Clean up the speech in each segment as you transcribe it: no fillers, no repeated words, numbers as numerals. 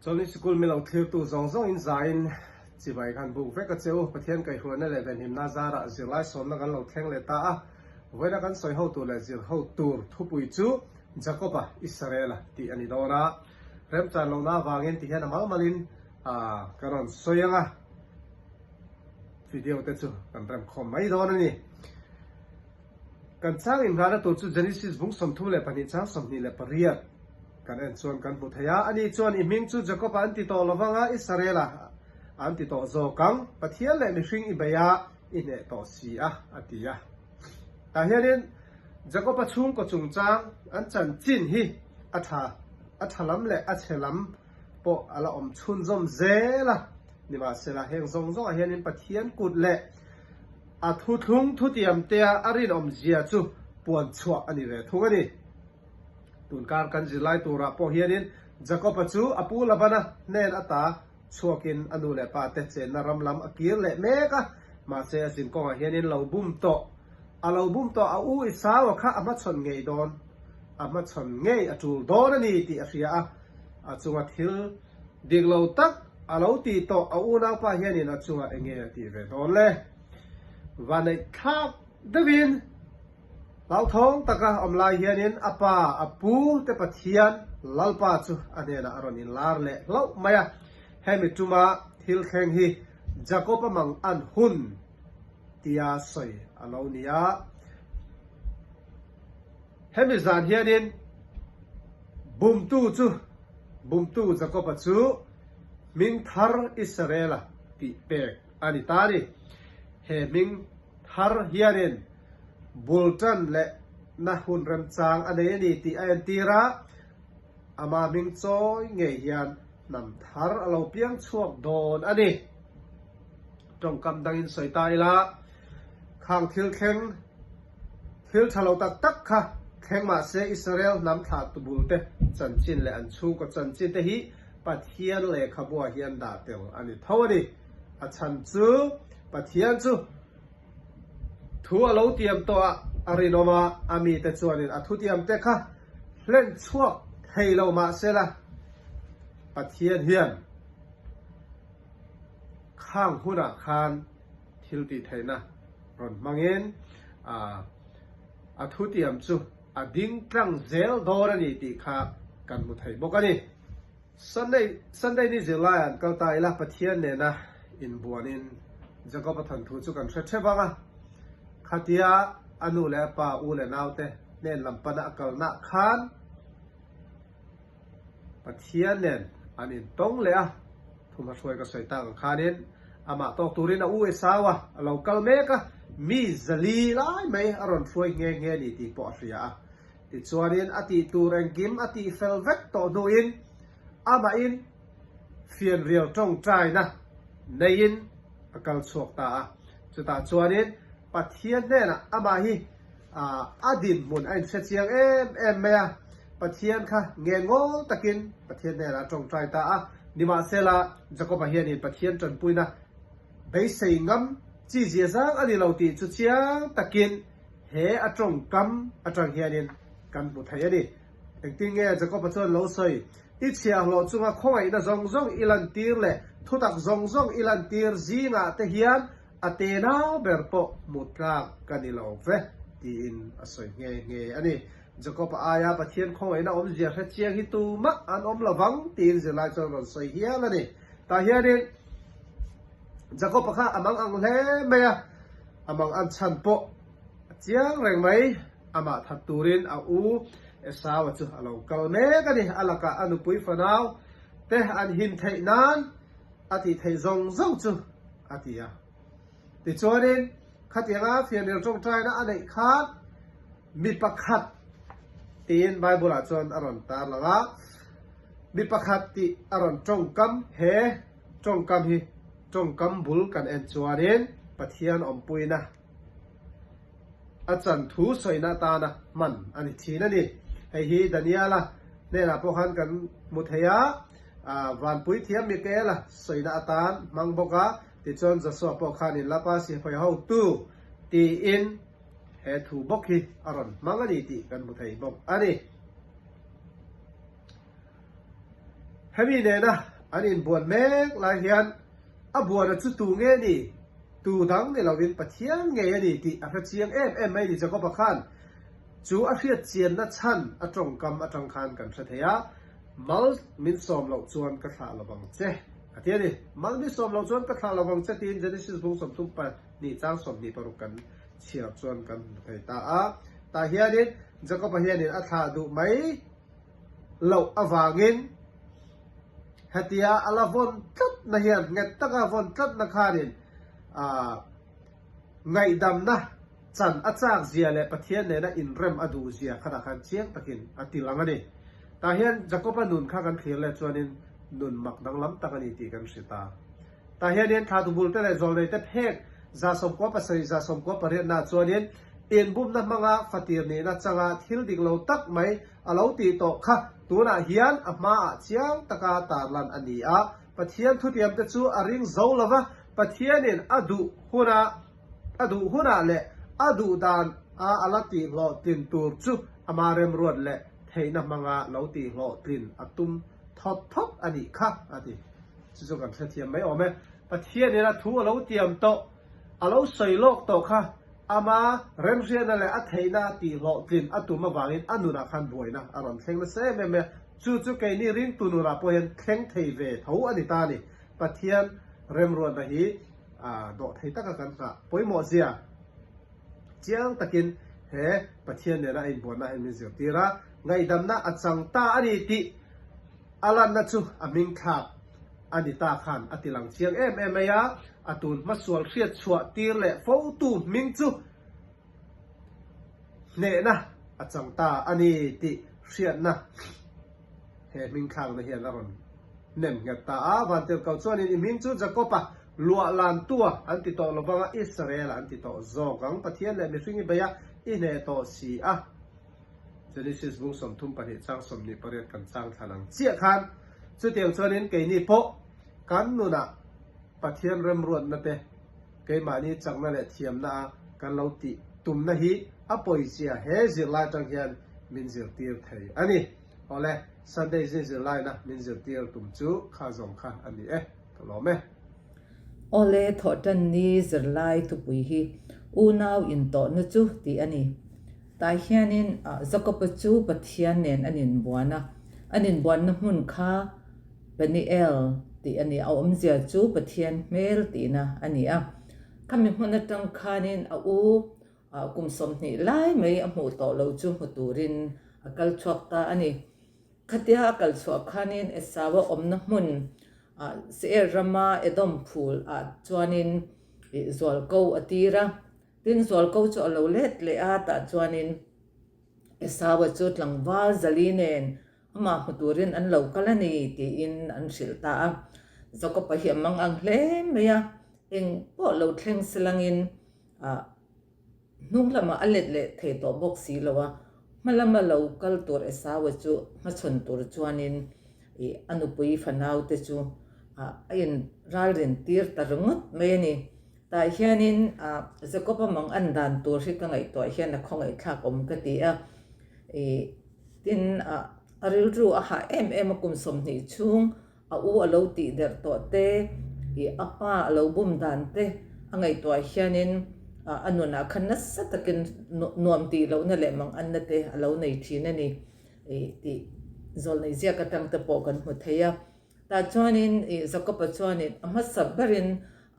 Chawlhni sikul min lo thlirtu zawng zawngin zaiin chibai khan buk vek a che u. Pathian kaihruaina leh venhimna zarah zirlai sawmna kan lo thleng leh ta a. Vawiina kan sawi ho tur leh zir ho tur thupui chu Jakob-a Israel-a tih a ni dawn a. Remchan lohna avangin ti hian a mal malin ka rawn sawi ang a, video te chu kan remkhawm mai dawn a ni. Kan chang inngahna tur chu Genesis bung 32 chang 28 kan en chuan kan hmu thei a. Ani chuan i hming chu Jakob-a an ti tawh lo vang a, Israel-a an ti tawh zawk ang. Pathian leh mihring i bei a, i hneh tawh si a, a ti a. Tah hianin Jakob-a chhungkaw chungchang an chanchin hi a tha, a tha lam leh a chhe lam pawh a la awm chhunzawm zel a. Nimahsela, heng zawng zawngah hianin Pathian kut leh A thuthlung thutiamtea a rinawmzia chu puan chhuah a ni ve thung a ni. Tunkar kan zirlai turah pawh hianin Jakob-a chu a pu Labana hnen ata chhuakin a nu leh pa te chenna ram lam a kir leh mek a, mahse a zin kawngah hianin lo bum tawh a lo bum tawh a u Esau-a kha a hmachhawn ngei dawn a hmachhawn ngei a tul dawn a ni tih a hria a, a chunga thil Dik lo tak a lo tih tawh a unaupa hianin a chungah eng nge a tih ve dawn le? Vaneih thlak deuhin hlauthawng taka awm lai hianin a pa, a pu te Pathian Lalpa chu a hnenah a rawn inlar leh hlauh mai a. Hemi tuma thil thleng hi Jakob-a mang an hun tia sawi a lo ni a. Hemi zan hianin bumtu chu bumtu Jakoba chu hming thar Israela tih pek a ni ta a ni. He hming thar hianin bul tan leh na hun remchang a nei a ni tih a entir a, ama hming chawi ngei hian hnam thar a lo piang chhuak dawn a ni. Tawngkam dangin sawi ta ila, khang thil thleng Thil tha lo tak tak kha thleng mah se Israel hnam thlah tubul te chanchin leh an chhungkaw chanchin te hi Pathian lehkhabuah hian dah tel a ni tho a ni. A chhan chu Pathian chu thu a lo tiam tawh a, a rinawm a, a mite chuanin a thutiam te kha hlen chhuak thei lo mah sela Pathian hian khang hunah khan Thil tih theihna rawn hmangin a thutiam chu a ding tlang zel dawn a ni tih kha kan hmu thei bawk a ni. Sunday Sunday ni zirlaiah an kal ta ila Pathian nena inbuanin Jakob-a thanthu chu kan hre thep ang a, khatia a nu leh a pa, u leh naute hnen lam pana a kalnah khan, Pathian nen an intawng leh a, thumha hruai ka sawi tak ang khanin amah tawk turin a u Esau a a lo kal mek a, mi zali lai mai a rawn hruai nghe nghe ni tih pawh a hria a. Tichuanin a tih tur engkim a tih fel vek tawh hnuin amahin fianrial tawngtaina neiin a kal chhuak ta a. Chutah chuanin Pathian hnenah amah hi A dinhmun a inhre chiang em em mai a, Pathian kha ngengawl takin Pathian hnenah a tawngtai ta a. Nimahsela, Jakoba hianin Pathian tanpuina beisei ngam chi zia zang a ni lo tih chu chiang takin he a tawngkam atang hianin kan hmu thei a ni. Engtin nge Jakoba chuan lo sawi? I chhiahhlawh chunga khawngaihna zawng zawng i lantir leh thutak zawng zawng i lantir zingah te hian A tenau ber pawh hmu tlak ka ni lo ve, tiin a sawi nghe nghe a ni. Jakob-a aia Pathian khawngaihna awmzia hre chiang hi tumah an awm lo vang, tiin zirlai chuan rawn sawi hial a ni. Tah hianin Jakob-a kha a mang ang hle mai a, a mang an chhan pawh a chiang reng mai. Amah that turin a u Esau-a chu a lo kal mek a ni. A lakah a nupui fanau te an him theih nan a tih theih zawng zawng chu a ti a. Tichuanin, khatianga fianrial tawngtaina a neih khan mi pakhat tiin Bible-ah chuan a rawn tarlang a, mi pakhat tih a rawn tawngkam, he tawngkam hi tawngkam bul kan en chuanin Pathian awmpuina a chan thu sawina atana hman a ni thin a ni. Hei hi Daniela hnenah pawh khan kan hmu thei a, Vanpui thiam Mikaela sawina atan hmang bawk a, tichuan Joshua pawh khanin Lapa sihawi hotu tiin he thu bawk hi a rawn hmang a ni tih kan hmu thei bawk a ni. Hemi nena. An inbuan mek lai hian a buana chu tu nge ni? Tu dang ni lovin Pathian ngei a ni tih a hre chiang em em mai ni Jakob-a khan chu a hriat chianna chhan a tawngkam atang khan kan hre thei a, Mal min sawm loh chuan ka thlah lo vang che a ti a ni. Mal min sawm loh chuan ka thlah lo vang che tiin Genesis bung 32 chang 26 kan chhiar chuan kan hmu thei ta a. Tah hianin Jakob-a hianin a thlah duh mai loh avangin hetia a la vawn tlatna hian nghet taka vawn tlatna khanin aah ngaihdamna chan a chak zia leh Pathian nena inrem a duh zia khatah khan chiang takin a ti lang a ni. Tah hian Jakob-a nun kha kan thlir leh chuanin nun mak danglam tak a ni tih kan hre ta. Tah hianin thla dubulte leh zawlneite phek 97 98 ah chuanin inbumna hmanga fatir nihna changa thil dik lo tak mai a lo tih tawh kha tunah hian a hmaah chiang taka tarlan a ni a. Pathian thutiamte chu a ring zo lo va, Pathianin a duh huna a duh hunah leh a duh dan a a la tihhlawhtlin tur chu ama remruat leh theihna hmanga lo tihhlawhtlin a tum thawt thawt a nih kha, a ti. Chu chu kan hrethiam mai awm e. Pathianin a thu a lo tiam tawh, a lo sawi lawk tawh kha ama remhriatna leh a theihna a tihhlawhtlin a tum avangin a nunah khan buaina a rawn thleng nasa em em e. Chu chu keini ringtu nunah pawh hian thleng thei ve tho a ni ta a ni. Pathian remruatna hi dawh thei taka kan nghah pawimawh zia chiang takin he Pathian nena a inbuatna hian min zirtir a, ngaihdamna a chang ta a ni tih A lanna chu a hming thlak a ni ta khan a ti lang chiang em em mai a, a tun hmasual hriat chhuah tir leh fotu hming chu hnehna a chang ta a ni tih hriatna he hming thlakna hian a rawn nem nghet ta a. Vantirhko chuanin i hming chu Jakob-a luah lantua an ti tawh lovang a, Israel-a an ti tawh zawk ang, Pathian leh mihring i bei a, i hneh tawh si a. Genesis bung 32 chang 28 kan chang thlan ang chiah khan chutiang chuanin keini pawh kan nunah Pathian remruatna te keimahni chakna leh thiamna a kan lo tih tumna hi a pawizia he zirlai atang hian min zirtir thei a ni. Awle, Sunday zing zirlaina min zirtir tum chu kha zawng kha a ni e, ka lawm e. Awle, thawhtanni zirlai thupui hi unau intawhna chu tih a ni. Tah hianin Jakob-a chu Pathian nen an inbuan a, an inbuanna hmun kha Peniel tih a ni a, a awmzia chu Pathian hmel tihna a ni a. Khami hmun atang khanin a u kum 20 lai mai a hmuh tawh lo chu hmu turin a kal chhuak ta a ni. Khatia a kal chhuah khanin Esau-a awmna hmun Seir rama Edom phul ah chuanin zualko a tir a. Tin, zualko chu a lo let leh a, tah chuanin Esau-a chu tlangval Zali nen amah hmu turin an lo kal a ni tiin an hrilh ta a. Jakob-a hi a mang ang hle mai a, eng pawh lo thleng silangin hnung lamah a let leh thei tawh bawk si lo a, hma lama lo kal tur Esau-a chu hmachhawn tur chuanin a nupui fanaute chu a inralrin tir ta ringawt mai a ni. Tah hianin Jakob-a mang an dan tur hi ka ngaihtuah hian a khawngaihthlak awm ka ti a. Ih tin a rilru a hah em em a kum 20 chhung a u a lo tih derh tawh te, ih a pa a lo bum dan te a ngaihtuah hianin a nunah khan nasa takin nuam tih lohna leh mang anna te a lo nei thin a ni ih tih zawlnei ziak atang te pawh kan hmu thei a. Tah chuanin ih Jakob-a chuanin a hmasa berin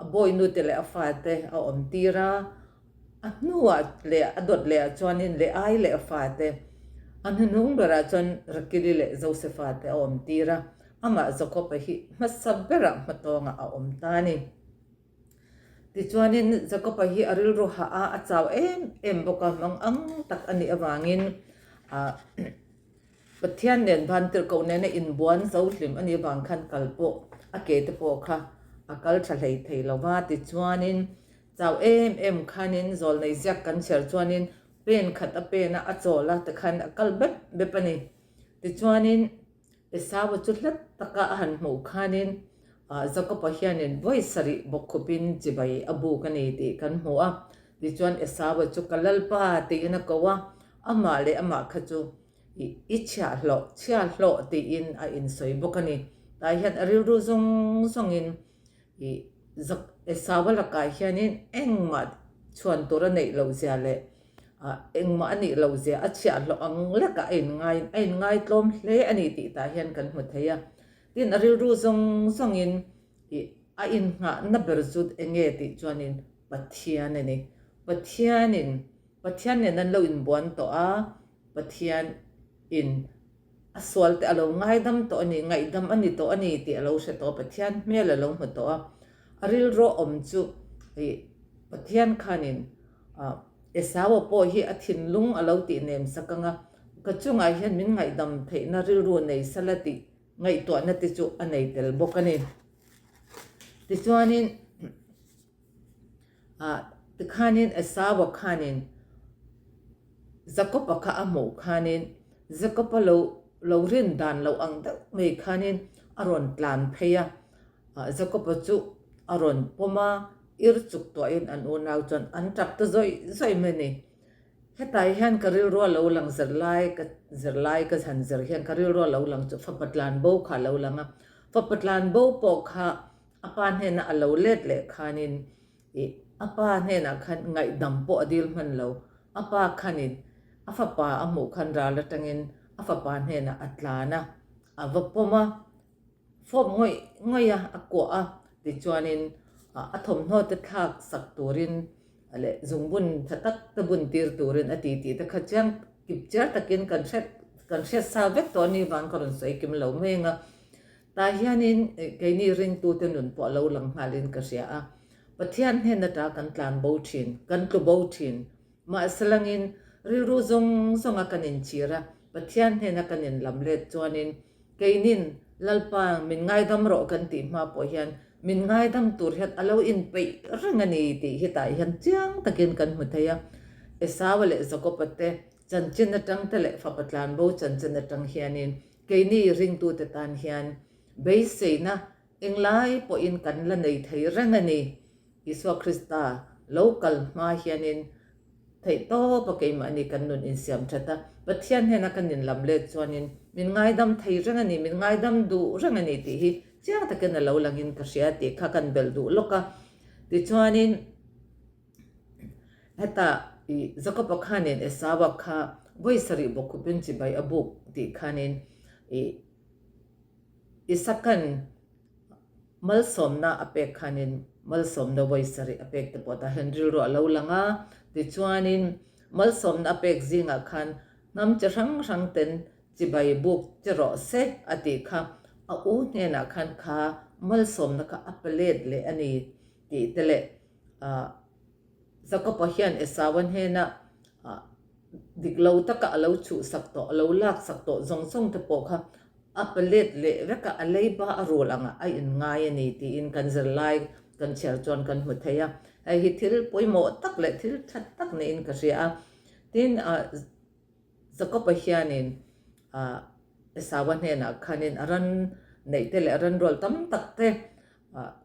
a bawinute leh a fate a awm tir a, a hnuah leh a dawt lehah chuanin Leai leh a fate, a hnuhnung berah chuan Rakili leh Josefa te a awm tir a, amah Jakob-a hi hmasa berah hmatawngah a awm ta a ni. Tichuanin Jakob-a hi a rilru hah a, a chau em em bawk a, mang ang tak a nih avangin ah Pathian nen vantirhkoh nena inbuan zo hlim a nih avang khan kal pawh a ke te pawh kha a kal tha hlei thei lo va. Tichuanin chau em em khanin zawlnei ziak kan chhiar chuanin pen khat a pen a, a chawl a tikhan a kal bep bep a ni. Tichuanin Esau-a chu hlat taka a han hmuh khanin Jakob-a hianin vawi sarih bawkkhupin chibai a buk a ni tih kan hmu a. Tichuan Esau-a chu ka lalpa tiin a ko a, amah leh amah kha chu I chhiahhlawh, chhiahhlawh tiin a insawi bawk a ni. Tah hian a rilru zawng zawngin ih Esau-a lakah hianin engmah chhuan tur a neih loh zia leh engmah a nih loh zia a chhiahhlawh ang lekah a inngai a inngaitlawm hle a ni tih tah hian kan hmu thei a. Tin, a rilru zawng zawngin ih a innghahna ber chu eng nge tih chuanin Pathian a ni. Pathianin Pathian nen an lo inbuan tawh a, Pathian in a sual te a lo ngaidam tawh a ni, ngaihdam a ni tawh a ni tih a lo hre tawh a, Pathian hmel a lo hmu tawh a. A rilru awm chu ih Pathian khanin ah Esau-a pawh hi a thinlung a lo tih nem sak ang a, ka chungah hian min ngaihdam theihna rilru nei sala tih ngaihtuahna te chu a nei tel bawk a ni. Tichuanin ah tikhanin Esau-a khanin Jakob-a kha a hmuh khanin Jakob-a lo lo rin dan loh ang deuh mai khanin a rawn tlan phei a, ah Jakob-a chu a rawn pawm a, ir chuk tuahin an unau chuan an tap ta zawih zawih mai a ni. Hetah hian ka rilrua lo lang zirlai ka zirlai ka han zir hian ka rilrua lo lang chu fapa tlan bo kha a lo lang a, fapa tlan bo pawh kha a pa hnenah a lo let leh khanin Ih, a pa hnenah khan ngaihdam pawh a dil hman lo. A pa khanin a fapa a hmuh khan ral atangin a fapa hnenah a tlan a, a va pawm a, fawp ngawih ngawih a, a kuah a, tichuanin a thawmhnaw te thlak sak turin leh zungbun tha tak te bun tir turin a ti tih te kha chiang kip chiar takin kan hriat kan hriat sa vek tawh a ni vang ka rawn sawi kim lo mai ang a. Tah hianin keini ringtute nun pawh a lo lang nghalin ka hria a, Pathian hnen ata kan tlan bo thin, kan tlu bo thin. Mahse langin rilru zawng zawnga kan inchhir a, Pathian hnena kan inlam let chuanin keinin Lalpa min ngaidam rawh kan tih hma pawh hian min ngaidam tur hian a lo inpeih reng a ni tih hi tah hian chiang takin kan hmu thei a. Esau-a leh Jakob-a te chanchin atang te leh fapa tlanbo chanchin atang hianin Keini ringtute tan hian beiseina englai pawhin kan la nei thei reng a ni. Isua Krista lo kal hma hianin theihtawpa keimahni kan nun insiam that a, Pathian hnena kan inlam let chuanin min ngaidam thei reng a ni, min ngaidam duh reng a ni tih hi chiang takin a lo langin ka hria tih kha kan belh duh lawk a. Tichuanin. Hetah i Jakob-a khanin Esau-a kha vawi sarih bawkkhupin chibai a buk tih khanin i Isaka'n malsawmna a pek khanin malsawmna vawi sarih a pek te pawh tah hian rilru a lo lang a. Tichuanin malsawmna a pek zingah khan hnam chi hrang hrang ten chibai buk che rawh se a tih kha a u hnenah khan kha malsawmna kha a pe let leh a ni tih te leh Jakob-a hian Esau-a hnena dik lo taka a lo chhuhsak tawh, a lo laksak tawh zawng zawng te pawh kha a pe let leh vek a, a leiba a rul angah a inngai a ni tiin kan zirlai kan chhiar chuan kan hmu thei a. Hei hi thil pawimawh tak leh thil tha tak niin ka hria a. Tin, Jakob-a hianin Esau-a hnenah khanin a ran neih te leh a ran rual tam tak te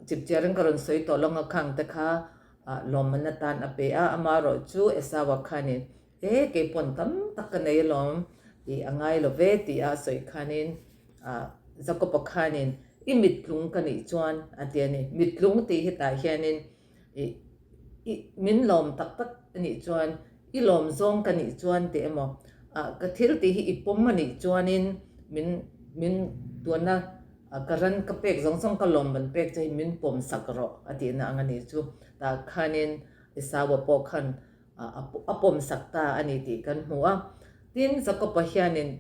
Chipchiarin ka rawn sawi tawh lo nga khang te kha lawmman atan a pe a, amaherawh chu Esau-a khanin e kei pawn tam tak ka nei alawm tih a ngai lo ve tih a sawi khanin Jakob-a khanin i mittlung ka nih chuan a ti a ni. Mittlung tih hetah hianin I i min lawm tak tak a nih chuan i lawm zawng ka nih chuan tih emaw ah ka thil tih hi i pawm a nih chuanin min min tuna ka ran ka pek zawng zawng ka lawm ban pek che hi min pawm sak rawh a tihna ang a nih chu tah khanin Esau-a pawh khan a pawm sak ta a ni tih kan hmu a. Tin Jakob-a hianin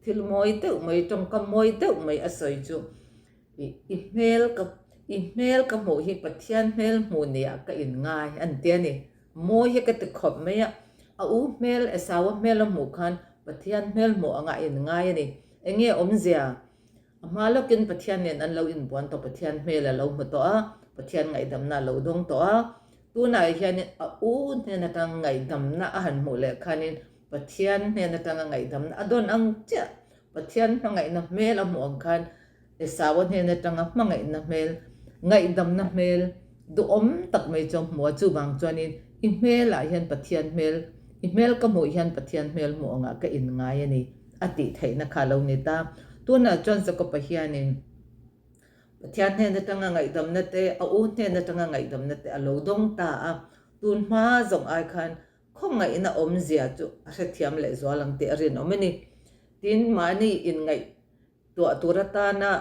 thil mawi deuh mai tawngkam mawi deuh mai a sawi chu I i hmel ka i hmel ka hmuh hi Pathian hmel hmuh nia ka inngai an ti a ni. Mawi hi ka ti khawp mai a, a u hmel Esau-a hmel a hmuh khan Pathian hmel hmuh anga a inngai a ni. Enge awmzia? A hma lawkin Pathian nen an lo inbuan tawh, Pathian hmel a lo hmu tawh a, Pathian ngaihdamna a lo dawng tawh a. Tunah hianin a u hnen atang ngaihdamna a han hmuh leh khanin Pathian hnen atanga ngaihdamna a dawn ang chiah. Pathian hmangaihna hmel a hmuh ang khan Esau-a hnen atanga hmangaihna hmel, ngaihdamna hmel duhawm tak mai chu a hmu a, chuvang chuanin i hmelah hian Pathian hmel, i hmel ka hmuh hian Pathian hmel hmuh angah ka inngai a ni a tih theihna kha a lo ni ta. Tunah chuan Jakob-a hianin. Pathian hnen atanga ngaihdamna te, a u hnen atanga ngaihdamna te a lo dawng ta a. Tun hma zawng ai khan khawngaihna awmzia chu a hrethiam leh zual ang tih a rinawm a ni. Tin, mahni inngaih Tuah tur atana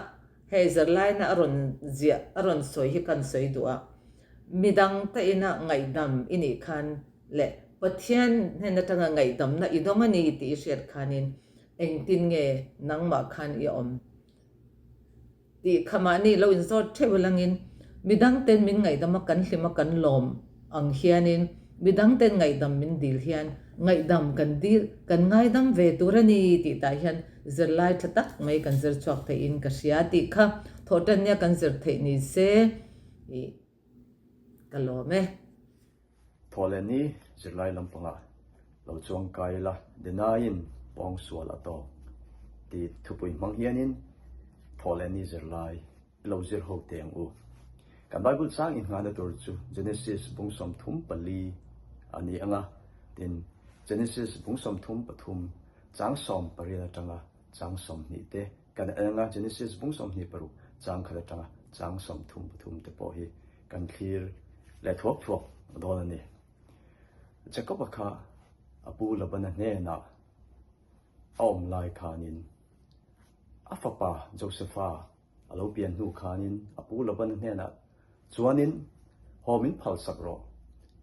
hei zirlaina a rawn ziah a rawn sawi hi kan sawi duh a, midang te ina ngaihdam i nih khan leh Pathian hnen atanga ngaihdamna i dawng a ni tih i hriat khanin engtin nge nangmah khan i awm tih kha mahni lo inzawt theuh alangin midang ten min ngaihdam a kan hlim a kan lawm ang hianin midang ten ngaihdam min dil hian ngaihdam kan dil kan ngaidam ve tur a ni tih tah hian Zirlai tha tak mai kan zir chhuak theihin ka hria tih kha thawhtannia kan zir theih ni se ih ka lawm e. Thawhlehni zirlai lampangah lo chuang kai ila Denaiin pawng sual a tawk tih thupui hmang hianin thawhlehni zirlai i lo zir ho teh ang u. Kan Bible chang inngahna tur chu Genesis bung 34 a ni ang a, tin Genesis bung 33 Chang 18 atanga chang 20 te kan en anga Genesis bung 26 chang khat atanga chang 33 te pawh hi kan thlir leh thuak thuak dawn a ni. Jacob-a kha a pu Labana hnenah a awm lai khanin a fapa Josepha a lo pian hnu khanin a pu Labana hnenah chuanin haw min phalsak rawh,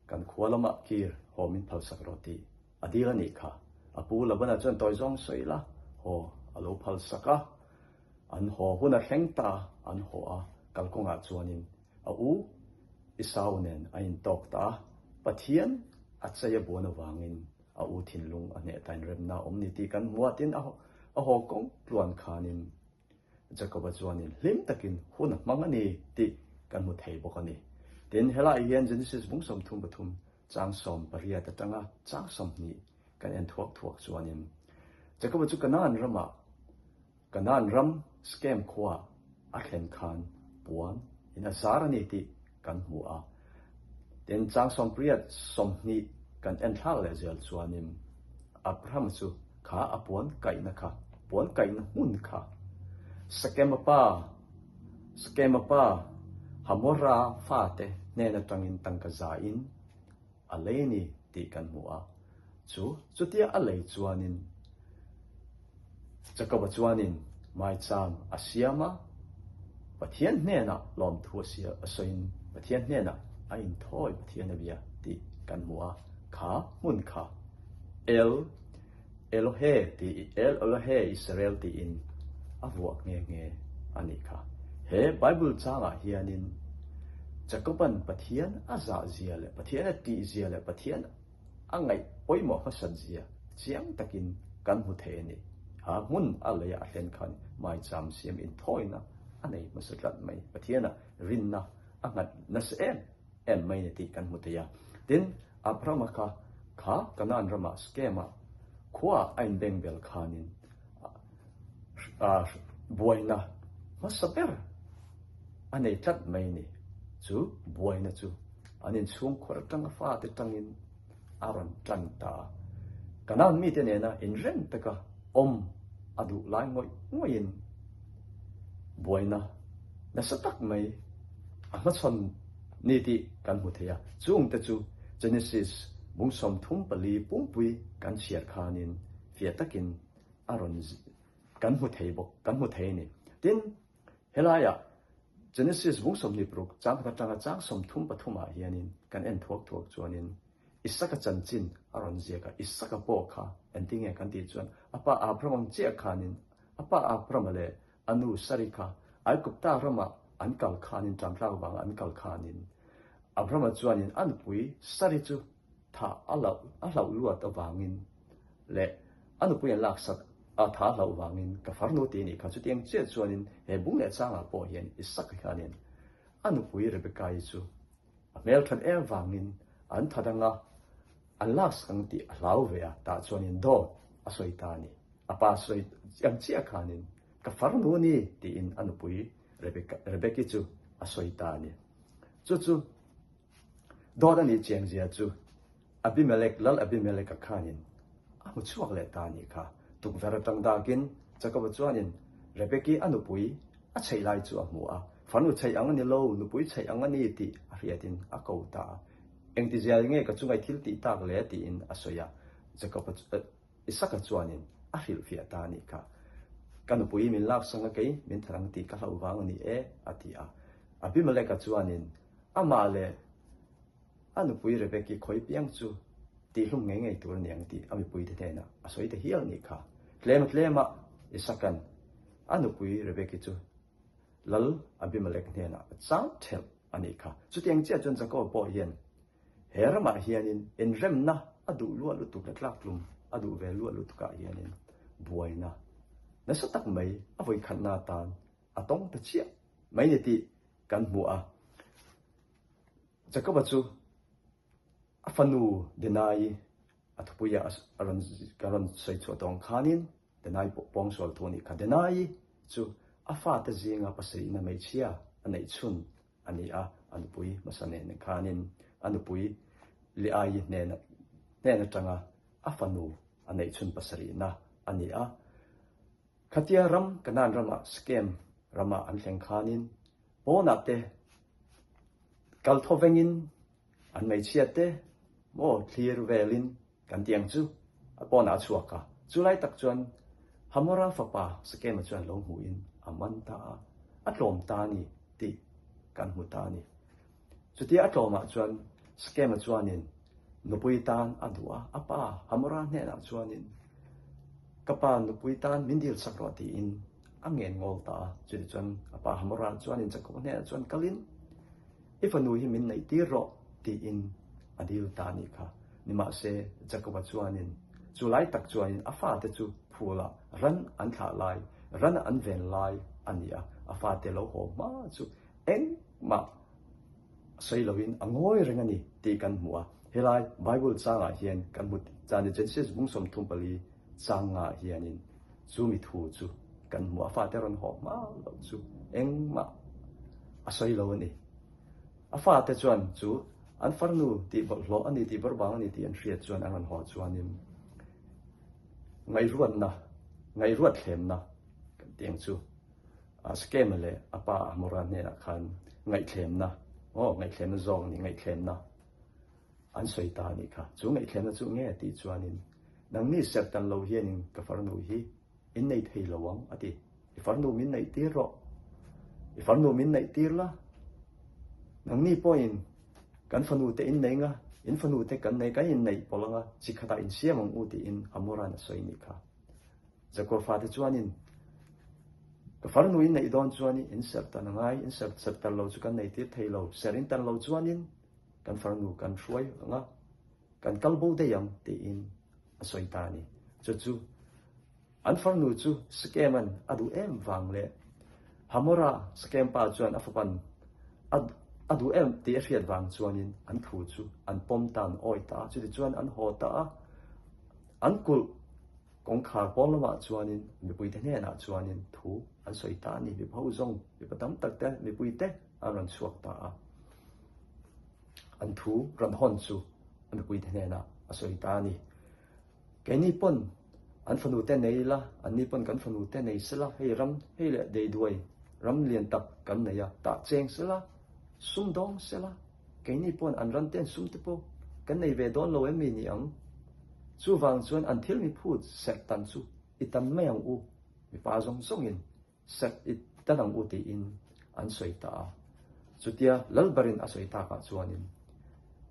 kan khua lamah kir haw min phalsak rawh tih A dil a nih kha. A pu Labana chuan tawi zawng sawi la, haw a lo phal sak a. An haw hun a thleng ta, an haw a, kalkawngah chuanin a u Esau nen a intawk ta a. Pathian a chei a buan avangin a u thinlung a hneh ta inremna a awm ni tih kan hmu a, tin a haw kawng tluan khanin Jakoba chuanin hlim takin hun a hmang a ni tih kan hmu thei bawk a ni. Tin, helaiah hian Genesis bung 33 chang 18 atanga chang 20 kan en thuak thuak chuanin Jakoba chu Kanaan ramah, Kanaan ram Skem khua a thlen khan puan in a zar a ni tih kan hmu a. Tin, chang 18, 20 kan en thlak leh zel chuanin Abraham chu kha a puan kaihna kha, puan kaihna hmun kha Sekema pa, Sekema pa Hamora fate hnen atangin tangka zain a lei a ni tih kan hmu a. Chu chutia a lei chuanin Jakoba chuanin maicham a siam a, Pathian hnenah lawmthu a sawiin Pathian hnenah a inthawi Pathian a bia tih kan hmu a, kha hmun kha El Elohe tih El Elohe Israel tiin a vuah nghe nghe a nih kha. He Bible changah hianin Jakoban Pathian a zah zia leh Pathian a tih zia leh Pathian a ngaih pawimawh hmasat zia chiang takin kan hmu thei a ni. Ha hmun a leiah a hlen khan maicham siam inthawina a nei hmasa tlat mai. Pathiana rinna a nghat nasa em em mai ni tih kan hmu thei a. Tin, Abrahama kha kha Kanaan ramah Skem-ah khuaah a inbengbel khanin buaina hmasa ber a nei tlat mai ni. Chu buaina chu an inchhungkhur atanga fate tangin a rawn tan ta a. Kanaan mite nena inrem taka awm a duh lai ngawih ngawihin buaina nasa tak mai a hmachhawn ni tih kan hmu thei a. Chungte chu Genesis bung 34 pumpui kan chhiar khanin fiah takin a rawn kan hmu thei bawk, kan hmu thei a ni. Tin, helaiah Genesis bung 26 chang khat atanga chang 33 ah hianin kan en thuak thuak chuanin Isaka chanchin a rawn ziak a, Isaka pawh kha engtinge kan tih chuan a pa Abraham ang chiah khanin a pa Abrahama leh a nu Sari kha Aigupta ramah an kal khanin ṭamtlak vanga an kal khanin Abrahama chuanin a nupui Sari chu thah a hlauh luat avangin leh a nupui an laksak a tha hlauh vangin ka farnu tih nih kha chutiang chiah chuanin he bung leh changah pawh hian Isaka hianin a nupui Rebecca-i chu a hmelthat em vangin an that anga an laksak ang tih a hlau ve a, tah chuanin dawt a sawi ta a ni. A pa sawi ang chiah khanin ka farnu a ni tiin a nupui Rebecca-i chu a sawi ta a ni. Chu chu dawt a nih chiang zia chu Abimelek, Lal Abimeleka khanin a hmu chhuak leh ta a nih kha. Tukverh atang dakin Jakoba chuanin Rebeki a nupui a chheih lai chu a hmu a. Farnu chheih ang a ni lo, nupui chheih ang a ni tih a hriatin a ko ta a. Engtizia nge ka chungai thil tih tak le tiin a sawi a. Jakob-a chu Isaka chuanin a hrilhfiah ta a nih kha. Ka nupui min laksang a kei min that ang tih ka hlauh vang a ni e, a ti a. Abimeleka chuanin amah leh a nupui Rebeki khawi piang chu tihhlum ngei ngei tur a ni ang tih a mipuite hnenah a sawi ta hial a nih kha. Tlema tlema Isaka'n a nupui Rebeki chu Lal Abimelek hnenah a chang thelh a nih kha. Chutiang chiah chuan Jakob pawh hian He ramah hianin inremna a duh luah lutuk leh tlaktlum a duh ve luah lutukah hianin buaina nasa tak mai a vawikhatna atan a tawng ta chiah mai ni tih kan hmu a. Jakoba chu a fanu Denai a thupuia a rawn ka rawn sawi chhuah tawng khanin Denai pawh pawngsual thu a nih kha. Denai chu a fate zinga pasarihna hmeichhia a neih chhun a ni a, a nupui hmasa nen khanin a nupui Leaii hnen hnen atanga a fanu a neih chhun pasarihna a ni a. Khatia ram Kanaan ramah Sekem ramah an thleng khanin pawnah te kal thaw vengin an hmeichhia te maw thlir velin Kan ti ang chu, a pawnah a chhuak a. Chu lai tak chuan Hamora fapa Sekema chuan lo hmuhin a man ta a, a tlawm ta a ni tih kan hmu ta a ni. Chutia a tlawmah chuan Sekema chuanin nupui tan a duh a, a pa Hamora hnenah chuanin ka pa nupui tan min dil sak rawh tiin a ngen ngawl ta a. Chutichuan a pa Hamora chuanin Jakoba hnenah chuan kalin, I fanu hi min neih tir rawh, tiin a dil ta a nih kha. Nimahse, Jakoba chuanin chu lai tak chuanin a fate chu phulah ran an thlah lai, ran an ven lai a ni a, a fate lo haw hma chu engmah sawi loin a ngawi reng a ni tih kan hmu a. Helai Bible changah hian kan hmu chani Genesis bung 34 changah hianin Chu mi thu chu kan hmu a, fate rawn haw hma loh chu engmah a sawi lo a ni. A fate chuan chu an farnu tih bawlhhlawh a ni tih bawrhbang a ni tih an hriat chuan an rawn haw chuanin ngaihruatna, ngaihruat thlemna kan tih ang chu Skema leh a pa Hamora hnenah khan ngaihthlemna, aw ngaihthlemna zawk a ni, ngaihthlemna an sawi ta a nih kha. Chu ngaihthlemna chu nge tih chuanin Nangni serh tan lo hianin ka farnu hi in nei thei lo ang, a ti. I farnu min neih tir rawh. I farnu min neih tir la. Nangni pawhin kan fanu te in nei nga, in fanu te kan nei, kan inneih pawlh anga chi khatah in siam ang u tiin Hamoran a sawi nih kha. Zakua fate chuanin ka farnu in neih dawn chuanin in serh tan a ngai, in serh serh tar lo chu kan nei tir thei lo, serh in tan lo chuanin kan farnu kan hruai anga, Kan kal bo daih ang tiin a sawi ta a ni. Chu chu an farnu chu Sekem-a'n a duh em vang leh Hamora Sekem pa chuan a fapan a a duh em tih a hriat vang chuanin an thu chu an pawm ta an awi ta a. Chutichuan an haw ta a, an kulh kawngkhar pawn lamah chuanin mipuite hnenah chuanin thu an sawi ta a ni. Mipa ho zawng mipa tam tak te mipuite an rawn chhuak ta a. An thu rawn hawn chu a mipuite hnenah a sawi ta a ni. Keini pawn an fanu te nei ila, anni pawn kan fanu te nei sela, hei ram hei leh deiduai ram lian tak kan nei a, tah cheng sela, sum dawng sela, keini pawn an ram ten sum te pawh kan nei ve dawn lo em mi ni ang? Chuvang chuan an thil mi phut serh tan chu i tan mai ang u, mipa zawng zawngin Serh i tan ang u tiin an sawi ta a. Chutia Lalbarin a sawi takah chuanin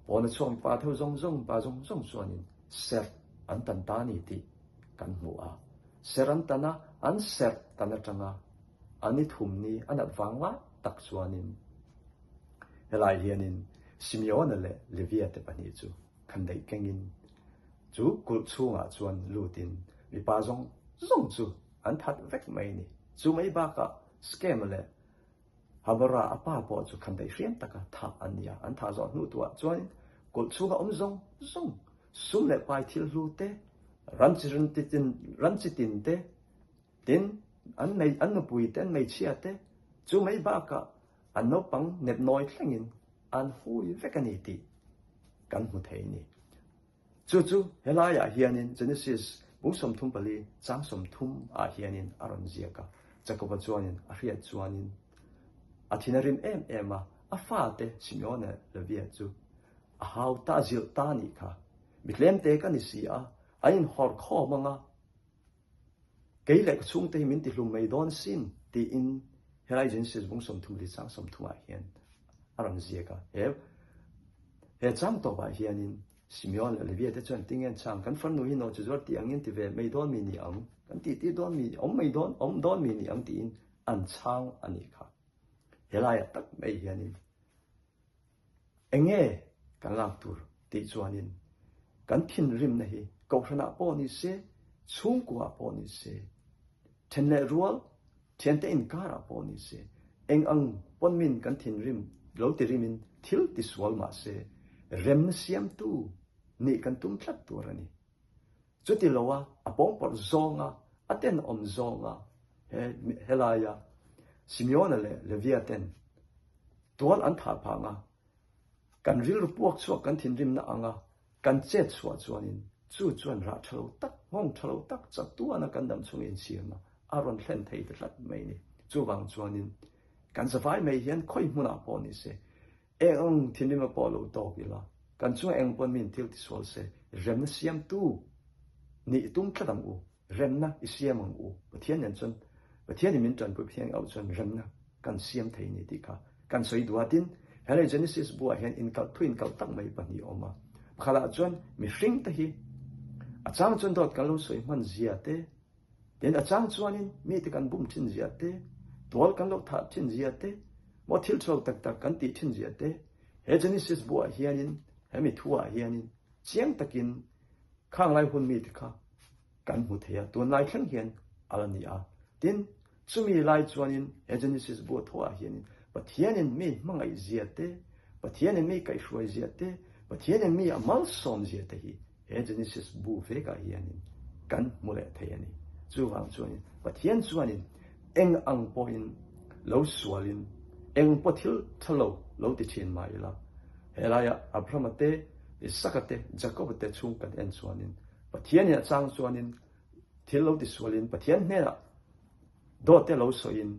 pawna chhuak mipa tho zawng zawng pa zawng zawng chuanin serh an tan ta a ni tih kan hmu a. Serh an tan a, an serh tan atanga a ni thum ni a nat vang lai tak chuanin helai hianin Simeona leh Levia te pahnih chu khandaih kengin chu kulh chhungah chuan lutin mipa zawng zawng chu An that vek mai a ni. Chu mai bakah Scam leh Hamora a pa pawh chu khandaih hriam taka thah an ni a. An thah zawh hnu tuah chuan kulh chhunga awm zawng zawng, sum leh pai thil hlu te, ram chi ram chi tin te, tin an mei an nupui te, an hmeichhia te, chu mai bakah an naupang nepnawi thlengin an hui vek a ni tih kan hmu thei a ni. Chu chu helaiah hianin Genesis bung 34 chang 30 ah hianin a rawn ziak a. Jakoba chuanin a hriat chuanin. A thin a rim em em a, a fate Simeone Levia chu a hau ta, a zilh ta a nih kha. Mi tlemte ka ni si a, an inhawr khawm ang a, kei leh ka chhungte hi min tihlum mai dawn sin tiin helai Genesis bung 30 leh chang 30 ah hian a rawn ziak a. He he chang tawpah hianin Simeon leh Levia te chuan tinge an chhang, kan farnu hi nawhchi zuar tih angin ti ve mai dawn mi ni ang, kan tih tir dawn mi, awm mai dawn, awm dawn mi ni ang tiin an chhang a nih kha. Helaiah tak mai hianin eng nge kan lak tur tih chuanin kan thinrimna hi kohhranah pawh ni se, chhungkuaah pawh ni se, then leh rual, thiante inkarah pawh ni se, eng ang pawn min kan thinrim lo ti rimin thil ti sual mah se, remna siamtu nih kan tum tlat tur a ni. Chuti loa a pawngpawrh zawnga, a tenawm zawnga he helaia Simeona leh Levia ten tual an thah phang a, kan rilru puak chhuak kan thinrimna anga kan chet chhuah chuanin chu chuan rah tha lo tak, nghawng tha lo tak chatuana kan dam chhunga insiam a, a rawn thlen thei ta tlat mai ni. Chuvang chuanin kan zavai mai hian khawi hmunah pawh ni se, Eng ang thinrim a pawh lo tawk ila, kan chunga eng pawn min thil tisual se, remna siamtu nih i tum tlat ang u, remna i siam ang u, Pathian nen chuan, Pathianin min tanpui Pathian auh chuan remna kan siam thei ni tih kha kan sawi duh a. Tin, helai Genesis buah hian inkalh thu inkalh tak mai pahnih a awm a, pakhatah chuan mihring te hi a chang chuan dawt kan lo sawi hman zia te, Tin, a chang chuanin mite kan bum thin zia te, tual kan lo thah thin zia te, maw thil tho tak tak kan tih thin zia te, he Genesis buah hianin, hemi thuah hianin chiang takin khang lai hun mite kha kan hmu thei a, tunlai thleng hian a la ni a. Tin, chumi lai chuanin he Genesis buah thuah hianin Pathianin mi hmangaih zia te, Pathianin mi kaihhruai zia te, Pathianin mi a malsawm zia te hi He Genesis bu vekah hianin kan hmu leh thei a ni. Chuvang chuanin Pathian chuanin eng ang pawhin lo sualin eng pawh thil tha lo lo ti thin mah ila, helaiah Abrahama te, Isaka te, Jakoba te chhung kan en chuanin Pathianin a chang chuanin thil lo ti sualin Pathian hnenah Dawt te lo sawiin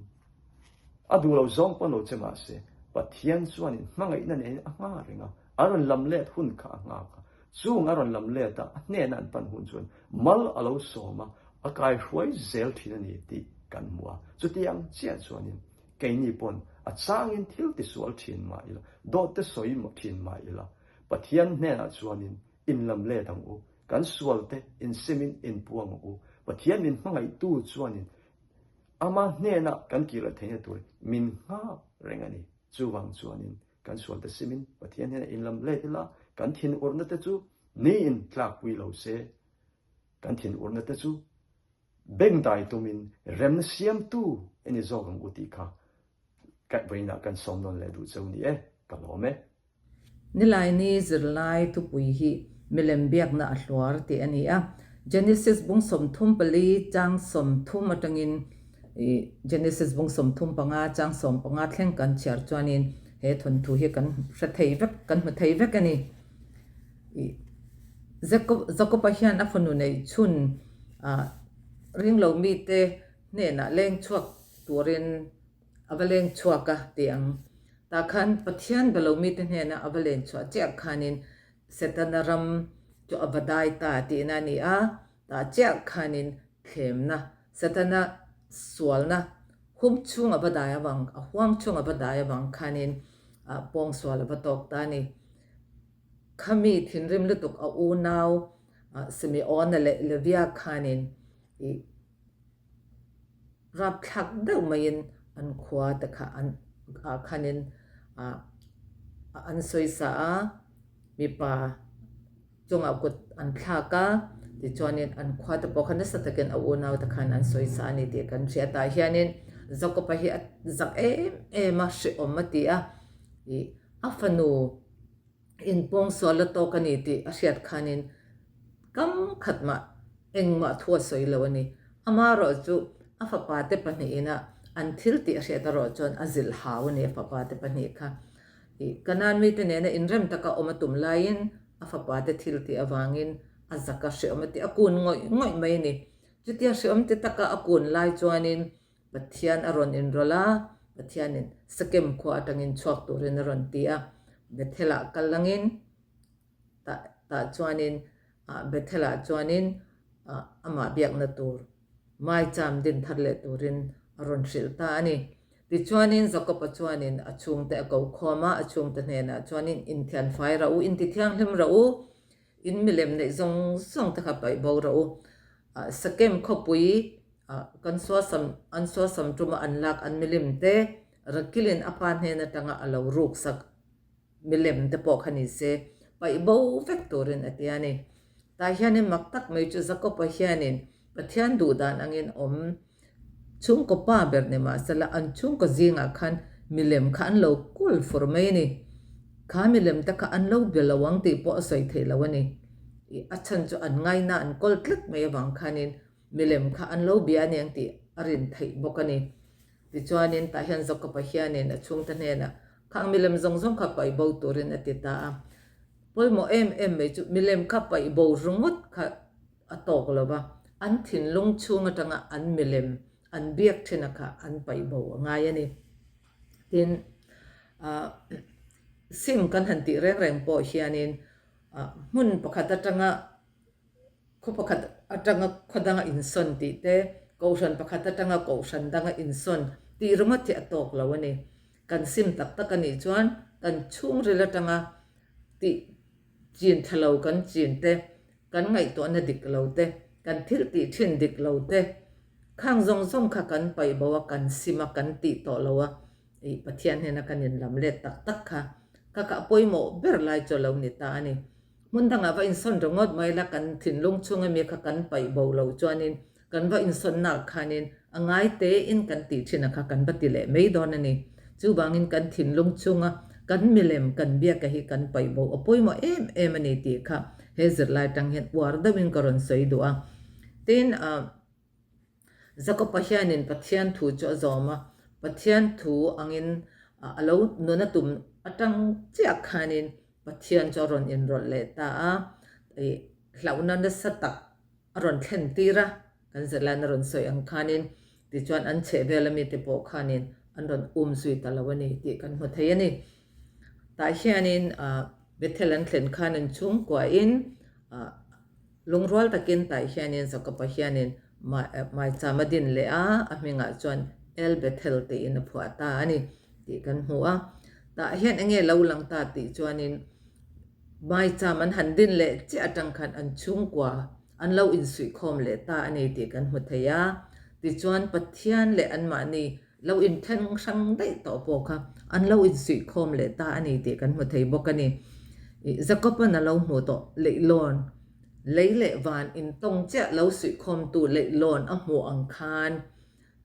a duh lo zawng pawn lo che mahse Pathian chuanin hmangaihna neiin a nghak reng a, a rawn lam let hun kha a nghak a, chung a rawn lam let a, a hnena an pan hun chuan mal a lo sawm a, a kaihruai zel thin a ni tih kan hmu a. Chutiang chiah chuanin keini pawn a changin thil tisual thin mah ila, dawt te sawi thin mah ila, Pathian hnenah chuanin inlam let ang u, Kan sualte insimin inpuang ang u. Pathian min hmangaihtu chuanin ama hnena kan kir leh theihna tur min nghak reng a ni. Chuvang chuanin kan sualte simin Pathian hnena inlam let ila, kan thinurna te chu niin tlakpui lo se, kan thinurna te chu bengdai tumin remna siamtu i ni zawk ang u tih kha kaihvawiinah kan sawm nawn leh duh cheu ni e, ka lawm e. Nilaini zirlai thupui hi milem biakna a hluar tih a ni a. Genesis bung 34 chang 30 atangin Genesis bung 35 chang 15 thleng kan chhiar chuanin he thawnthu hi kan hre thei vek, kan hmu thei vek a ni. Jakob-a hian a fanu neih chhun ringlo mite hnenah leng chhuak turin A va leng chhuak a ti ang. Tah khan Pathian be lo mite hnena a va len chhuah chiah khanin Setana ram chu a va dai ta tihna a ni a, tah chiah khanin thlemna, Setana sualna hum chhung a va dai avang, a huang chhung a va dai avang khanin pawngsual a va tawk ta a ni. Khami thinrim lutuk a unau Simeona leh Levia khanin ih Rapthlak deuh maiin an khua te kha an ah khanin ah an sawisa a, mipa chungah kut an thlak a, tichuanin an khua te pawh kha nasa takin a unau te khan an sawisa a ni tih kan hria. Tah hianin Jakob-a hi a zak em em a, hrehawm a ti a, ih a fanu Inpawngsual la tawk a ni tih a hriat khanin kam khat mah engmah thu a sawi lo a ni. Amaherawh chu a fapa te pahnihin a an thil tih a hriat erawh chuan a zilh hau a ni a fapa te pahnih kha. Ih Kanaan mite nena inrem taka awm a tum laiin a fapa te thil tih avangin a zak a hreawm a tih a kun ngawih ngawih mai a ni. Chutia hreawm ti taka a kun lai chuanin Pathian a rawn inrawlh a. Pathianin Sekem khua atangin chhuak turin a rawn ti a, Bethel-ah kal langin tah tah chuanin Bethel-ah chuanin amah biakna tur maicham din thar leh turin a rawn hrilh ta a ni. Tichuanin Jakob-a chuanin a chhungte a ko khawm a, a chhungte hnenah chuanin inthianfai rah u, intithianghlim rah u, In milem neih zawng zawng te kha paih bo rawh u. Sekem khawpui kan suasam an suasam tuma an lak an milim te Rakilin a pa hnen atanga a lo ruk sak milem te pawh kha ni se paih bo vek turin a ti a ni. Tah hianin mak tak mai chu Jakob-a hianin Pathian duh dan angin awm Chhungkaw pa ber ni mahsela an chhungkaw zingah khan milem kha an lo kawl fur mai a ni. Kha milem te kha an lo be lo ang tih pawh a sawi theih lo a ni. Ih a chhan chu an ngaina an kawl tlat mai avang khanin milem kha an lo bia a ni ang tih a rin theih bawk a ni. Tichuanin tah hian Jakob-a hianin a chhungte hnenah khang milem zawng zawng kha paih bo turin a ti ta a. Pawimawh em em mai chu milem kha paih bo ringawt kha A tawk lo va, an thinlung chhung atanga an milem an biak thin a kha an paih bo a ngai a ni. Tin, sim kan han tih reng reng pawh hianin hmun pakhat atanga khaw pakhat atanga khaw danga insawn tih te, kohhran pakhat atanga kohhran danga insawn tih ringawt hi a tawk lo a ni. Kan sim tak tak a nih chuan kan chhungril atanga tih chin tha lo kan chin te, kan ngaihtuahna dik lo te, kan thil tih thin dik lo te, khang zawng zawng kha kan paih bo a, kan sim a, kan tih tawh lo a, ih Pathian hnena kan inlam let tak tak kha ka kah pawimawh ber lai chu a lo ni ta a ni. Hmun dangah va insawn ringawt mai la, kan thinlung chhung ami kha kan paih bo lo chuanin Kan va insawnnak khanin a ngai tein kan tih thin a kha kan va ti leh mai dawn a ni. Chuvangin kan thinlung chunga kan milem kan biaka hi kan paih bo a pawimawh em em a ni tih kha he zirlai tang hian uar deuhin ka rawn sawi duh a. Tin, Jakob-a hianin Pathian thu chu a zawm a, Pathian thu angin a lo nun a tum atang chiah khanin Pathian chu a rawn inrawlh leh ta a, hlauhna nasa tak a rawn thlen tir a, kan zirlain a rawn sawi ang khanin tichuan an chheh vel ami te pawh khanin an rawn um zui ta lo a ni tih kan hmu thei a ni. Tah hianin Bethel an thlen khan an chhungkuahin lungrual takin tah hianin Jakob-a hianin maicham a din leh a, a hmingah chuan El Bethel tiin a phuah ta a ni tih kan hmu a. Tah hian enge lo lang ta tih chuanin Maicham an han din leh chiah atang khan an chhungkua an lo insuihkhawm leh ta a ni tih kan hmu thei a. Tichuan Pathian leh anmahni lo inthen hrang daih tawh pawh kha an lo insuihkhawm leh ta a ni tih kan hmu thei bawk a ni. Jakob-an a lo hmuh tawh leihlawn, lei leh van intawng chiah lo suihkhawmtu leihlawn a hmuh ang khan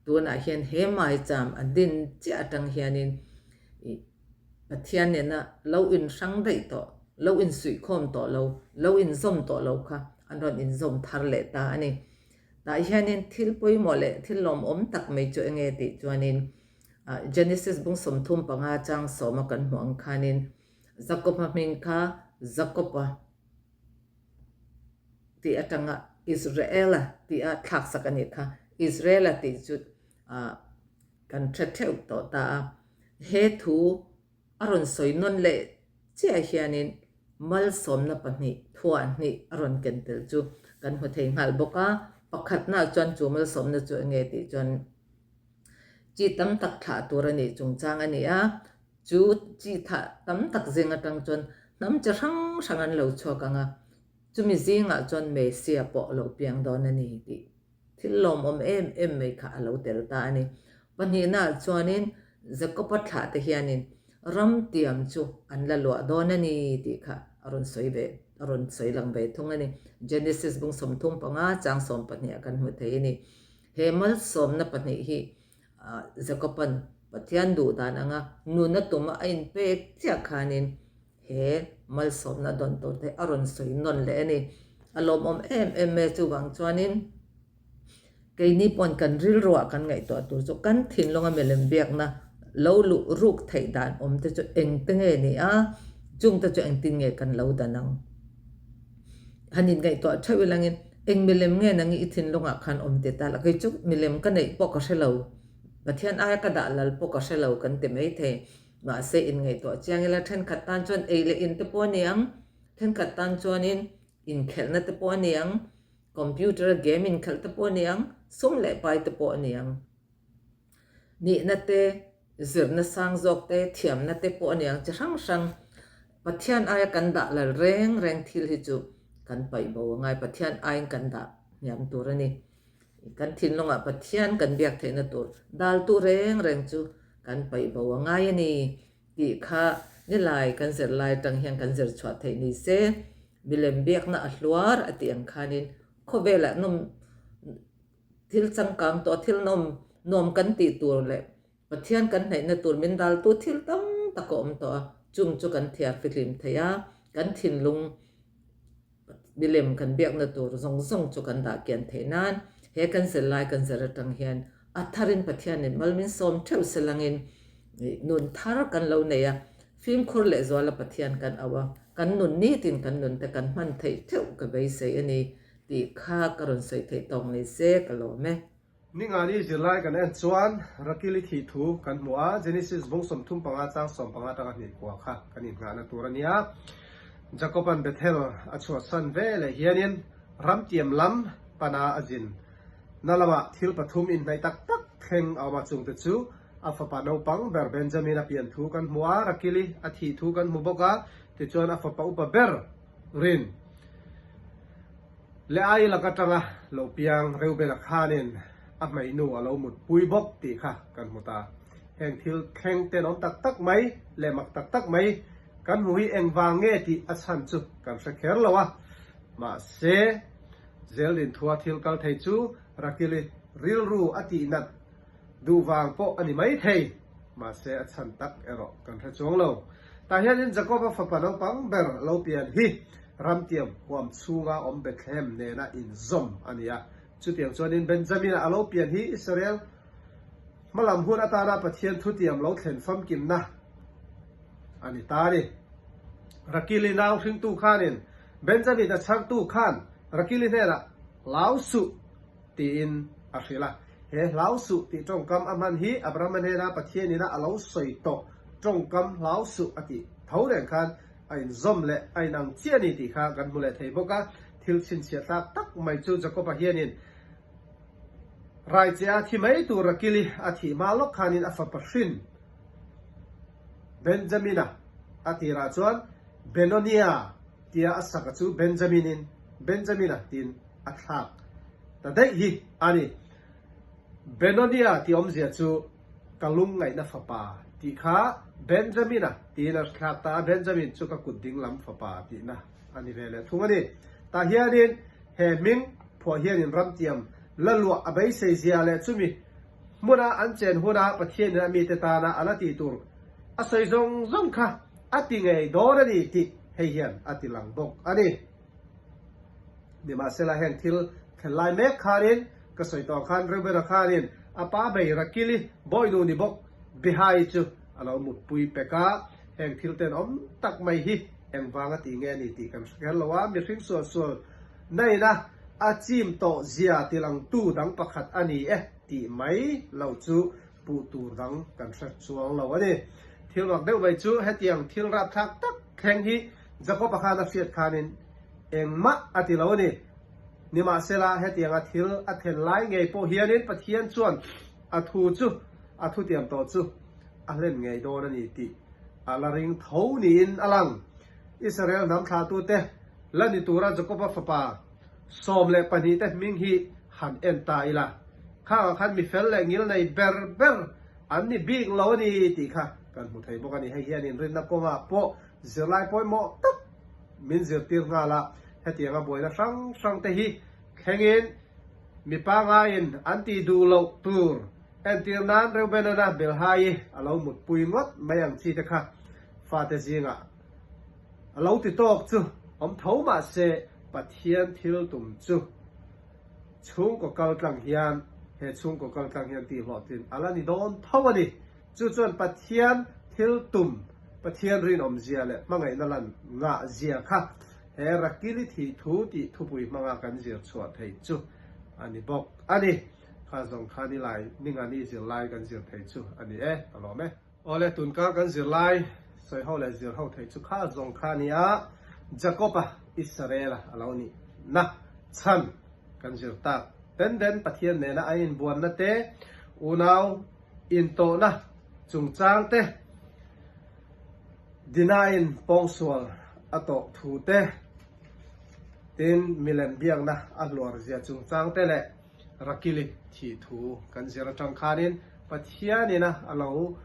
tunah hian he maicham a din chiah atang hianin Pathian nena lo inhrang daih tawh, lo insuihkhawm tawh lo, lo inzawm tawh lo kha an rawn inzawm thar leh ta a ni. Tah hianin thil pawimawh leh thil lawmawm tak mai chu enge tih chuanin Genesis bung 35 chang sawma kan hmuh ang khanin Jakob-a hming kha Jakob-a tih atanga Israel-a tih-a thlaksak a nih kha. Israel-a tih chu Kan hre theuh tawh ta a, he thu a rawn sawi nawn leh chiah hianin malsawmna pahnih, thuah hnih a rawn ken tel chu kan hmu thei nghal bawk a. Pakhatnaah chuan chu malsawmna chu enge tih chuan chi tam tak thlah tur a nih chungchang a ni a, chu chi thah tam tak zing atang chuan hnam chi hrang hrang an lo chhuak ang a, chumi zingah chuan Messiah pawh a lo piang dawn a ni tih Thil lawmawm em em mai kha a lo tel ta a ni. Pahnihnaah chuanin Jakob-a thlahte hianin ram tiam chu an la luah dawn a ni tih kha a rawn sawi ve, a rawn sawi lang ve thung a ni. Genesis bung 35 chang sawmpahnih ah kan hmu thei a ni. He malsawmna pahnih hi Jakob-a'n Pathian duh dan anga nuna tuma a inpek chiah khanin He malsawmna dawn tur te a rawn sawi nawn leh a ni. A lawmawm em em e chuvang chuanin keini pawn kan rilruah kan ngaihtuah tur chu kan thinlunga milem biakna lo luh ruk theih dan awm te chu engte nge ni a, chungte chu engtin nge kan lo dan ang. Han inngaihtuah theuh ilangin eng milem nge nangi i thinlungah khan awm ti ta la, kei chu milem ka neih pawh ka hre lo. Pathian aia ka dah lal pawh ka hre lo kan ti mai thei. Mahse inngaihtuah chiang ila thenkhat tan chuan ei leh in te pawh a ni ang, thenkhat tan chuanin inkhelhna te pawh a ni ang, computer a game inkhelh te pawh a ni ang, sum leh pai te pawh a ni ang. Nihna te, zirna sang zawk te, thiamna te pawh a ni ang chi hrang hrang. Pathian aia kan dah lal reng reng thil hi chu kan paih bo a ngai, Pathian aiin kan dah hniam tur a ni. Kan thinlungah Pathian kan biak theihna tur daltu reng reng chu kan paih bo a ngai a ni tih kha nilai kan zir lai atang hian kan zir chhuah theih ni se, milem biakna a hluar a tih ang khanin khawvelah nawm thil changkang tawh thil nawm nuam kan tih tur leh Pathian kan hnaihna tur min daltu thil tam tak a awm tawh a, chung chu kan thiar fihlim thei a, kan thinlung milem kan biakna tur zawng zawng chu kan dah kian theih nan he kan zir lai kan zir atang hian a tharin Pathianin mal min sawm theuh se langin nun thar kan lo nei a, fimkhur lehzuala Pathian kan auh a, kan nun nitin kan nun te kan hman theih theuh ka beisei a ni tih kha ka rawn sawi theih tawk ni se ka lawm e. Ningani zirlai kan en chuan Rakili thih thu kan hmu a, Genesis bung 35 chang 15 atanga hnih kua kha kan innghahna tur a nia. Jakob-a'n Bethel a chhuahsan ve leh hianin ramtiam lam pana a zin na lamah thil pathum inhnaih tak tak thleng a awm a, chungte chu a fapa naupang ber Benjamin a pian thu kan hmu a, Rakili a thih thu kan hmu bawk a, tichuan a fapa upa ber Rin. Le ai lak atanga lo piang Reubena khanin a hmeinu a lo mutpui bawk tih kha kan hmu ta. Heng thil thleng tenawm tak tak mai leh mak tak tak mai kan hmu hi engvang nge tih a chhan chu kan hre kher lo a. Mahse, Zeldin thua thil kal thei chu Rakili rilru a tihnat Duh vang pawh a ni mai thei, mahse a chhan tak erawh kan hre chuang lo. Tah hianin Jakoba fapa naupang ber lo pian hi ramtiam huam chhunga awm Bethlehem nena inzawm a ni a. Chutiang chuanin Benjamina a lo pian hi Israel hmalam hun atana Pathian thutiam lo thlen famkimna a ni ta a ni. Rakili nau hringtu khanin Benjamin a chhartu khan Rakili hnenah hlau suh tiin a hrilh a. He hlau suh tih tawngkam a hman hi Abrahama hnena Pathian ina a lo sawi tawh tawngkam hlau suh a tih tho reng khan a inzawm leh a inang chiah a ni tih kha kan hmu leh thei bawk a. Thil chhinchhiah tlak tak mai chu Jakob-a hianin Raichea thi mai tur Rakili a thih hma lawk khanin a fapa hrin Benjamina a tirah chuan Benonia tia a saka chu Benjamin-in Benjamina tiin a thlak ta daih hi a ni. Benonia tih awmzia chu ka lungngaihna fapa tih kha Benjamina tiin a thlak ta a, Benjamin chu ka kut dinglam fapa tihna a ni ve leh thung a ni. Tah hianin he hming phuah hianin ramtiam la luah a beisei zia leh chumi hmuna an chen huna Pathianin a mite tana a la tih tur a sawi zawng zawng kha a ti ngei dawn a ni tih hei hian a ti lang bawk a ni. Nimahsela heng thil thlen lai mek khanin ka sawi tawh khan Reubena khanin a pa bei Rakili bawinu ni bawk Bihai chu a lo mutpui pek a, heng thil tenawm tak mai hi engvang a tih nge a ni tih kan hre kher lo a, mihring sual sual naina a chim tawh zia tilangtu dang pakhat a ni e tih mai lo chu puh tur dang kan hre chuang lo a ni. Thil mak deuh mai chu hetiang thil rapthlak tak thleng hi Jakob-a khan a hriat khanin engmah a ti lo a ni. Nimahsela, hetianga thil a thlen lai ngei pawh hianin Pathian chuan a thu chu a thutiam tawh chu a hlen ngei dawn a ni tih a la ring tho niin a lang. Israel hnam thlahtute la ni tura Jakob-a fapa 12 te hming hi han en ta ila, khangah khan mi fel leh ngil nei ber ber an ni bik lo a ni tih kha kan hmu thei bawk a ni. Hei hian inrinna kawngah pawh zirlai pawimawh tak min zirtir nghal a, hetianga buaina hrang hrang te hi thlengin mi pangaiin an tih duh loh tur entir nan Reuben-ana Belhai-i a lo mutpui ngawt mai ang chi te kha fate zingah A lo ti tawk chu awm tho mah se Pathian thil tum chu chhungkaw kal tlang hian he chhungkaw kal tlang hian tih hlawhtlin a la ni dawn tho a ni. Chu chuan Pathian thil tum, Pathian rinawmzia leh hmangaihna lan ngah zia kha he Rakili thih thu tih thupui hmanga kan zir chhuah theih chu a ni bawk a ni. Kha zawng kha nilai ningani zirlai kan zir thei chu a ni e, ka lawm e. Awle, tunkar kan zirlai sawi ho leh zir ho thei chu kha zawng kha a ni a, Jakob-a Israel-a a lo nih na chhan kan zir tak den den Pathian nena an inbuanna te, unau intawhna chungchang te, Dinain pawngsual a tawh thu te, tin milem biakna a hluar zia chungchang te leh Rakili thih thu kan zir atang khanin Pathianina a lo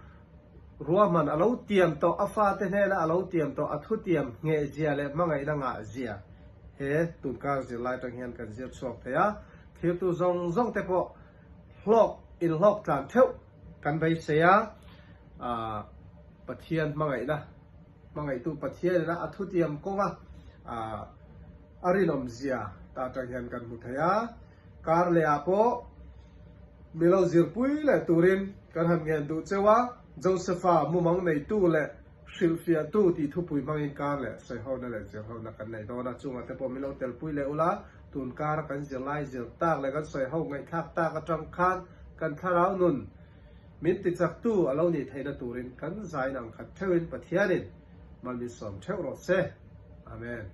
ruahman a lo tiam tawh, a fate hnena a lo tiam tawh, a thutiam nghehzia leh hmangaihna ngahzia he tunkar zirlai atang hian kan zir chhuak thei a, thirtu zawng zawng te pawh hlawk inhlawk tlan theuh kan beisei a, Pathian hmangaihna hmangaihtu Pathianina a thutiam kawnga a rinawmzia ta atang hian kan hmu thei a. Kar lehah pawh mi lo zirpui leh turin kan han ngen duh cheu a, Josepha mumang neitu leh hrilhfiahtu tih thupui hmangin kar leh sawihona leh zirhona kan nei dawn a, chungah te pawh mi lo telpui leh ula, tun kara kan zirlai zir tak leh kan sawiho ngaihthlak tak atang khan kan thlarau nun Min tichaktu a lo nih theihna turin kan zain ang khat theuhin Pathianin mal min sawm theuh rawh se. Amen.